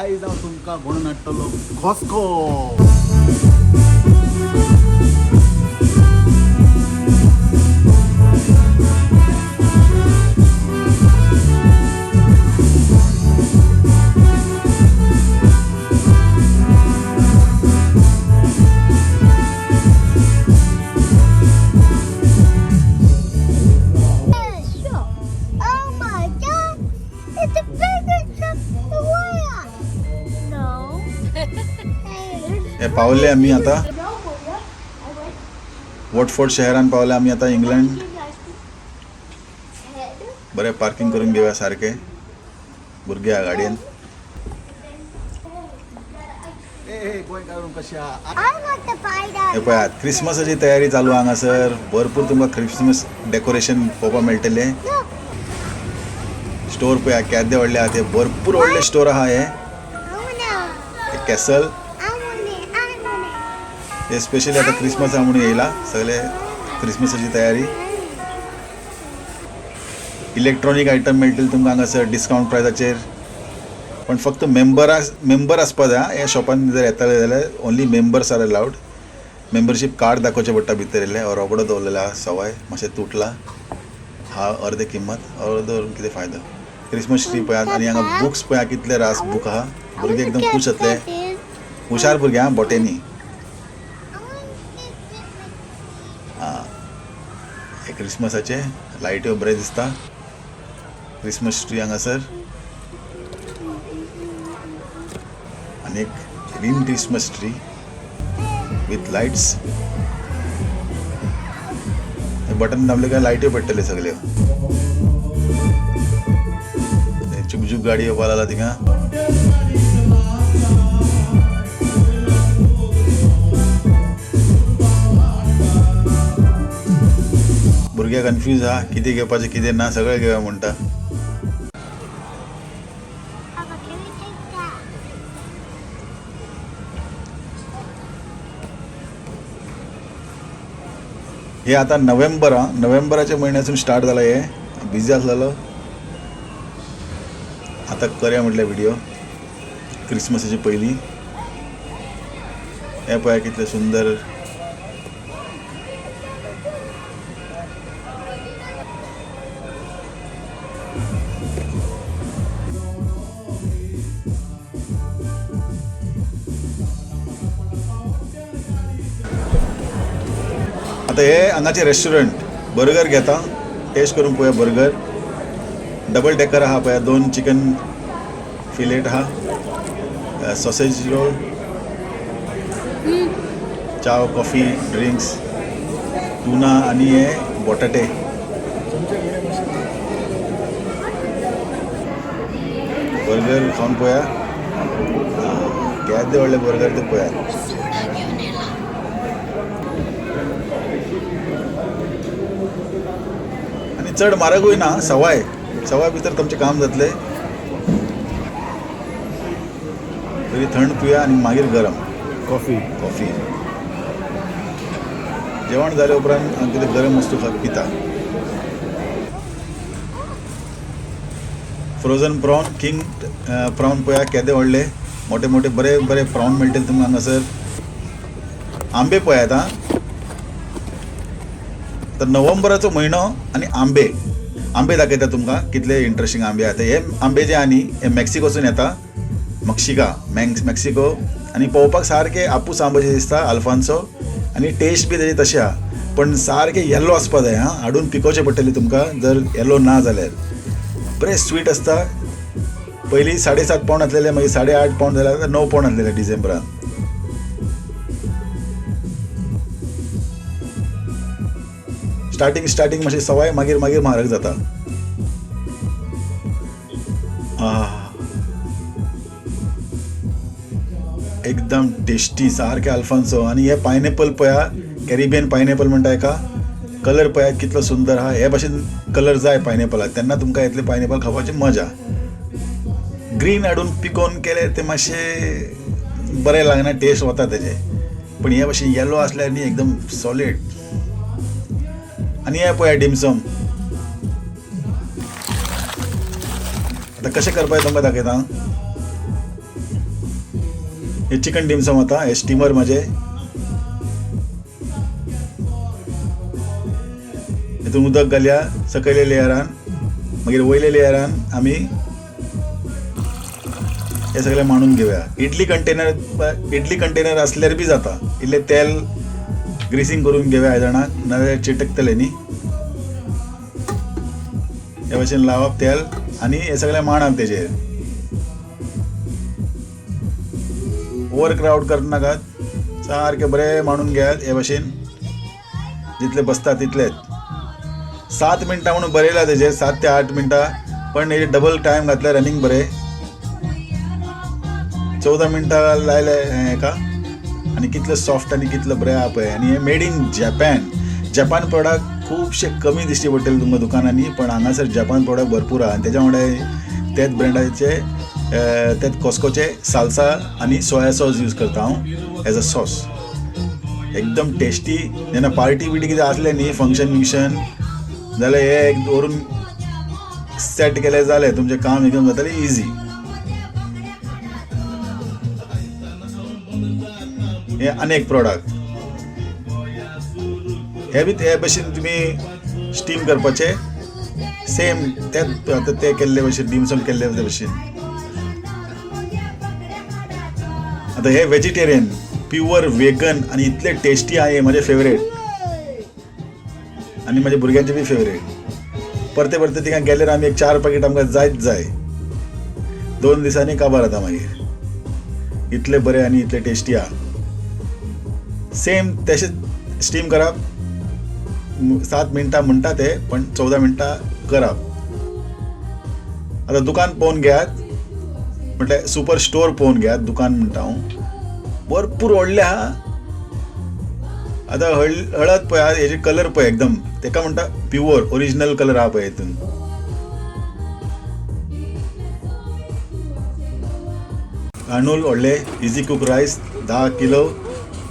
आयज हांव तुमकां म्हणून हाडटलो Costco. Shop. Oh my God! It's the biggest shop in the world. No. हे पावले आमी आता वॉटफोर्ड शहरान पावले आमी आता इंग्लंड. बरें पार्किंग करून घेवया सारकें. भुरगे आहा गाडयेन. गोंयकार कशें आहा. I want to buy that. हे पळयात क्रिसमसाची तयारी चालू आहा हांगासर. भरपूर तुमकां क्रिसमस डेकोरेशन पळोवपाक मेळटलें. Look, store पळया केदे व्हडले आहा ते, भरपूर व्हडले स्टोर आहा हे. I wanna. Castle. I want it. I want it. हे स्पेशली आता क्रिसमस आहा म्हणून येयला सगळे क्रिसमसाची तयारी. इलेक्ट्रॉनीक आयटम मेळटले तुमकां हांगासर डिस्कावंट प्रायसाचेर, पण फक्त मेंबर आसपा जाय. ह्या शॉपान जर येताले जाल्यार only members are allowed. Membership card दाखोवचें पडटा भितर येयले. हो रोकडो दवरलेलो आहा सवाय, मातशें तुटला हा, अर्दे किंमत अर्दो दवरून कितें फायदो. क्रिसमस ट्री पळयात आनी हांगा बुक्स पळया कितले रास बूक आहा. I भुरगे wanna एकदम get खूश जातले. this. हुशार भुरगे आहा बोटेनी. I want to get आं हे क्रिसमसाचे लायट्यो बरें दिसता. क्रिसमस ट्री हांगासर आनी एक green Christmas tree with lights. हे बटन दामले काय लायट्यो पेट्टले सगळ्यो. हे चुकचूक गाडी येवपा लागला थिंगा. भुरगे कन्फ्यूज आहा कितें घेवपाचें कितें ना, सगळें घेवया म्हणटा. Papa, can we take that? हे आता नोव्हेंबर हा, नोव्हेंबराच्या म्हयन्यासून स्टार्ट जाला हे. बिजी आसलेलो, आता करया म्हटलें व्हिडिओ क्रिसमसाचे पयलीं. हे पळया कितलें सुंदर. आता हे हांगाचे रेस्टॉरंट बर्गर घेता, टेस्ट करून पळोवया. बर्गर डबल डेकर आहा पळया, दोन चिकन फिलेट आहा, सॉसेज रोल, चाव, कॉफी, ड्रिंक्स, टुना आनी हे बटाटे. बर्गर खावन पळया. केदे व्हडले बर्गर ते पळयात. आनी चड म्हारगूय ना, सवाय सवाय भितर तुमचें काम जातलें. पयलीं थंड पिवया आनी मागीर गरम कॉफी. कॉफी. जेवण जाले उपरांत हांव कितें गरम वस्तू पिता. फ्रोजन प्रॉन, किंग प्रॉन पळया केदे व्हडले, मोठे मोठे बरे बरे प्रॉन मेळटले तुमकां हांगासर. आंबे पळयात आं, तर नोव्हेंबराचो म्हयनो आनी आंबे. आंबे दाखयता तुमकां कितले इंट्रस्टींग आंबे आहा ते. हे आंबे जे आहा न्ही हे मॅक्सिकोसून येता, मक्षिका मॅक्सिको. आनी पळोवपाक सारके आपूस आंबो जे दिसता अल्फान्सो, आनी टेस्ट बी तेजी तशी आहा, पण सारके येल्लो आसपा जाय. आं, हाडून पिकोवचे पडटले तुमकां जर येल्लो ना जाल्यार. बरें स्वीट आसता. पयलीं 7.5 पावंड आसलेले, मागीर 8.5 पावंड जाल्यार आतां 9 पावंड आसलेले डिसेंबरान. स्टार्टींग स्टार्टींग मातशें सवाय, मागीर मागीर म्हारग जाता. एकदम टेस्टी सारके अल्फान्सो. आनी हे पायनएपल पळया, कॅरिबियन पायनएपल म्हणटा हेका. कलर पळया कितलो सुंदर आहा. हे भाशेन कलर जाय पायनएपलाक, तेन्ना तुमकां येतले पायनएपल खावपाची मजा. ग्रीन हाडून पिकोवन केले ते मातशें बरें लागना, टेस्ट वता तेजे. पण हे भाशेन येलो आसल्यार न्ही एकदम सॉलीड. आनी हे पळया डिमसम. आतां कशें करपाचें तुमकां दाखयता. हे चिकन डिमसम आतां हे स्टिमर म्हाजे. हितून उदक घालया सकयल्या लेयरान, मागीर वयल्या लेयरान आमी हे सगळें मांडून घेवया. इडली कंटेनर, इडली कंटेनर आसल्यार बी जाता. इल्लें तेल ग्रिसींग करून घेवया आयदणाक, नाजाल्यार चिटकतलें न्ही. हे भशेन लावप तेल आनी हे सगळें मांडप तेजेर. ओवर क्रावड करनाकात, सारकें बरें मांडून घेयात हे भशेन, जितले बसता तितलेच. 7 मिनटां म्हणून बरयलां तेजेर, 7 ते 8 मिनटां, पण हेजे डबल टायम घातल्यार आनीक बरें. 14 मिनटां लायले हेका आनी कितलें सॉफ्ट आनी कितलें बरें आहा पळय. आनी हे made in Japan. Japan product खुबशे कमी दिश्टी पडटले तुमकां दुकानांनी, पण हांगासर जपान प्रोडक्ट भरपूर आहा. आनी तेज्या वांगडा तेच ब्रँडाचे तेच कॉस्कोचे साल्सा आनी सोया सॉस यूज करता हांव एज अ सॉस. एकदम टेस्टी. जेन्ना पार्टी बिर्टी कितें आसलें न्ही, फंक्शन बिंक्शन जाल्यार हे एक दवरून सेट केलें जालें, तुमचें काम एकदम जातलें इजी. हे आनी एक प्रोडक्ट, हे बी ते भशेन तुमी स्टीम करपाचे सेम तेच आतां ते केल्ले भशेन, डिमसम केल्ले ते भशेन. आतां हे वेजिटेरियन प्युअर वेगन आनी इतले टेस्टी आहा, हे म्हाजे फेवरेट आनी म्हाज्या भुरग्यांचे बी फेवरेट. परते परते थिंगा गेल्यार आमी एक 4 पॅकेट आमकां जायच जाय. 2 दिसांनी काबार जाता मागीर, इतले बरे आनी इतले टेस्टी आहा. सेम तशेंच स्टीम करप, 7 मिनटां म्हणटा ते, पण 14 मिनटां करप. आतां दुकान पळोवन घेयात, म्हटल्यार सुपर स्टोर पळोवन घेयात. दुकान म्हणटा हांव, भरपूर व्हडलें आहा. आतां हळद पळय, हेजे कलर पळय एकदम, तेका म्हणटा प्युअर ओरिजिनल कलर आहा पळय हितून. तांदूळ व्हडले easy cook rice 10 kilo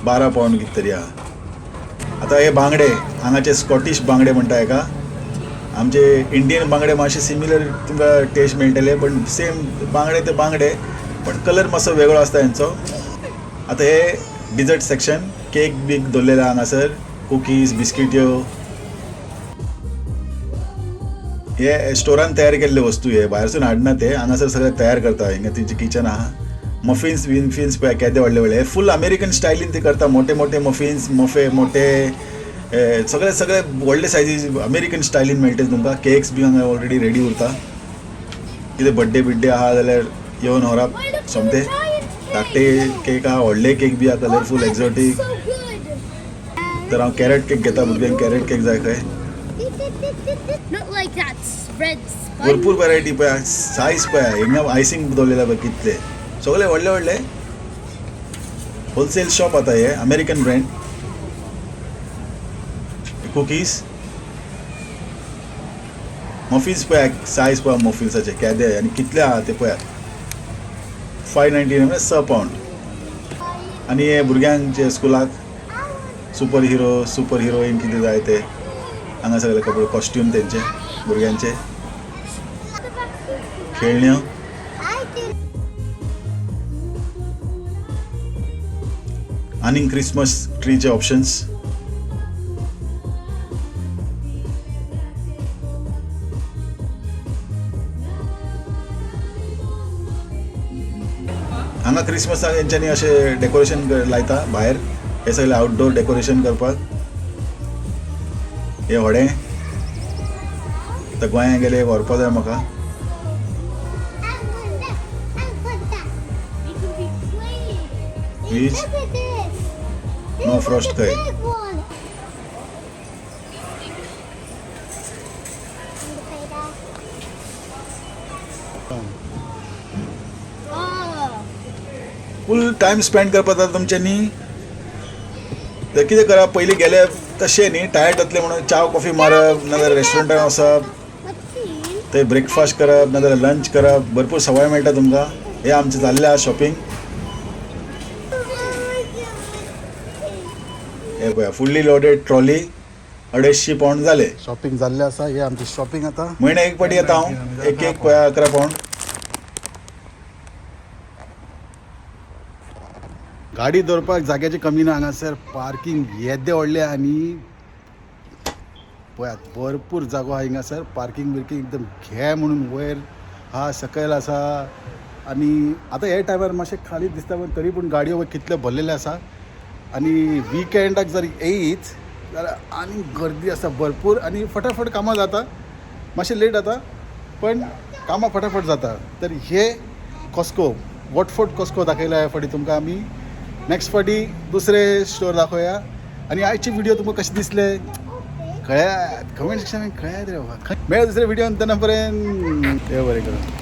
12 pound कितें तरी आहा. आतां हे बांगडे हांगाचे स्कॉटीश बांगडे म्हणटा हेका. आमचे इंडियन बांगडे मातशे सिमिलर तुमकां टेस्ट मेळटले, पण सेम बांगडे ते बांगडे, पण कलर मातसो वेगळो आसता हेंचो. आतां हे डिजर्ट सेक्शन, केक बीक दवरलेले हांगासर, कुकीज बिस्किट्यो, हे स्टोरान तयार केल्ले वस्तू, हे भायरसून हाडना ते, हांगासर सगळे तयार करता. हिंगा तेंचे किचन आहा. मफिन्स विन्फिन्स पळय केदे व्हडले व्हडले, फूल अमेरिकन स्टायलीन ते करता. मोठे मोठे मफिन्स, मफे मोठे, सगळे सगळे व्हडले सायजी अमेरिकन स्टायलीन मेळटले तुमकां. केक्स बी हांगा ऑलरेडी रेडी उरता. कितें बड्डे बिड्डे आहा जाल्यार येवन व्हरप सोमते. धाकटे केक आहा, व्हडले केक बी आहा, कलरफूल एक्झॉटीक. तर हांव कॅरेट केक घेता, भुरग्यांक कॅरेट केक जाय खंय. भरपूर वरायटी पळय, सायज पळय, हिंगा आयसींग दवरलेले पळय कितले, सगळे व्हडले व्हडले. होलसेल शॉप आतां हे, अमेरिकन ब्रँड. कुकीज, मफिन्स पळय, सायज पळय मफिन्साचे केदे आनी कितले आहा ते पळयात. 5.99 म्हळ्यार 6 पावंड. आनी हे भुरग्यांक जे स्कुलाक सुपर हिरो सुपर हिरोईन कितें जाय ते हांगा सगळे कपडे कॉस्ट्यूम तेंचे भुरग्यांचे खेळण्यो. आनीक क्रिसमस ट्रीचे ऑप्शन्स. हांगा क्रिसमसाक हेंच्यांनी अशें डेकोरेशन लायता भायर, हे सगळे आउटडोर डेकोरेशन करपाक. हे व्हडें आतां गोंयांत गेले व्हरपा जाय म्हाका. Which? No frost खंय. फूल टायम स्पेंड करपा जाता तुमच्यांनी. तर कितें करप, पयलीं गेले तशें न्ही, टायर्ड जातलें म्हणून च्या कॉफी मारप, नाजाल्यार रेस्टॉरंटान वचप, थंय ब्रेकफास्ट करप, नाजाल्यार लंच करप, भरपूर सवाय मेळटा तुमकां. हें आमचें जाल्लें आहा शॉपिंग. हे पळया फुल्ली लोडेड ट्रॉली, 250 पावंड जाले. शॉपिंग जाल्लें आसा. हे आमचें शॉपिंग आतां. म्हयन्याक एक पाटी येता हांव, एक एक पळया 11 पावंड. गाडी दवरपाक जाग्याची कमी ना हांगासर. पार्किंग येदें व्हडलें आनी पळयात, भरपूर जागो आहा हिंगासर. पार्किंग बिर्किंग एकदम घे म्हणून वयर हा, सकयल आसा. आनी आतां हे टायमार मातशें खाली दिसता, पण तरी पूण गाडयो वयर कितले भरलेले आसा. आनी विकेंडाक जर येयत जाल्यार आनी गर्दी आसा भरपूर आनी फटाफट कामां जाता. मातशें लेट जाता, पण कामां फटाफट जाता. तर हे कॉस्को, वॉटफोर्ड कॉस्को दाखयला ह्या फावटी तुमकां आमी. नेक्स्ट फावटी दुसरे स्टोर दाखोवया. आनी आयची व्हिडिओ तुमकां कशें दिसले कळयात, कमेंट सेक्शनान कळयात रे बाबा. मेळ्या दुसरे व्हिडिओ, तेन्ना पर्यंत देव बरें करूं.